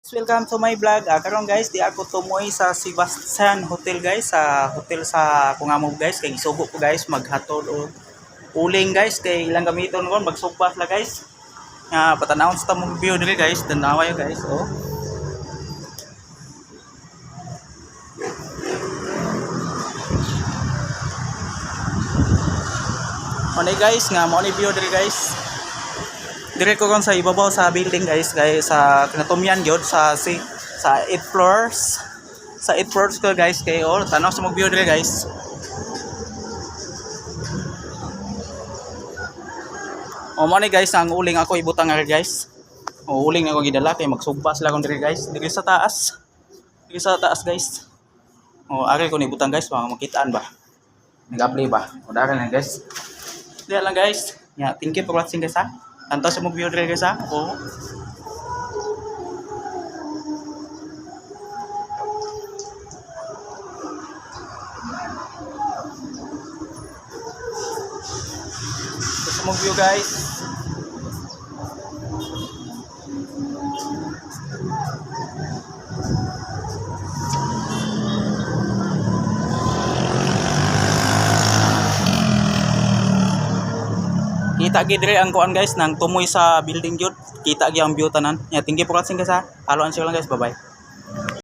Welcome to my vlog. Karon guys, di ako tumoy sa Sebastian Hotel, guys, sa hotel sa Kungamo, guys, kay gisugo ko, guys, maghatod og uling, guys, kay ilang gamiton kon magsugba sila, guys. Nga patanawon sa tamong view diri, guys, tanawa yo, guys, oh. Mao guys, nga mao ni view diri, guys. Dire ko kon sa ibabaw sa building, guys, kay sa kinatumyan gyud sa si sa 8 floors. Sa 8 floors ko, guys, kay oh, tanaw sa mong view dire, guys. O mo ni, guys, ang uling ako ibutang ari, guys. O uling ako gidala kay magsugba sila kon diri, guys. Diri sa taas. Diri sa taas, guys. O ari ko ni ibutang, guys, mga makitaan ba. Nag-apply ba? O dari na, guys. Diya lang, guys. Yeah, thank you for watching, guys, ha. Tanto sa mong view diri, guys, ha. O. Sa mong view, guys. Kita gid diri ang kuan, guys, nang tumoy sa building gyud. Kita gyud ang view tanan. Yeah, thank you for watching, guys, ha. Follow and share lang, guys. Bye bye.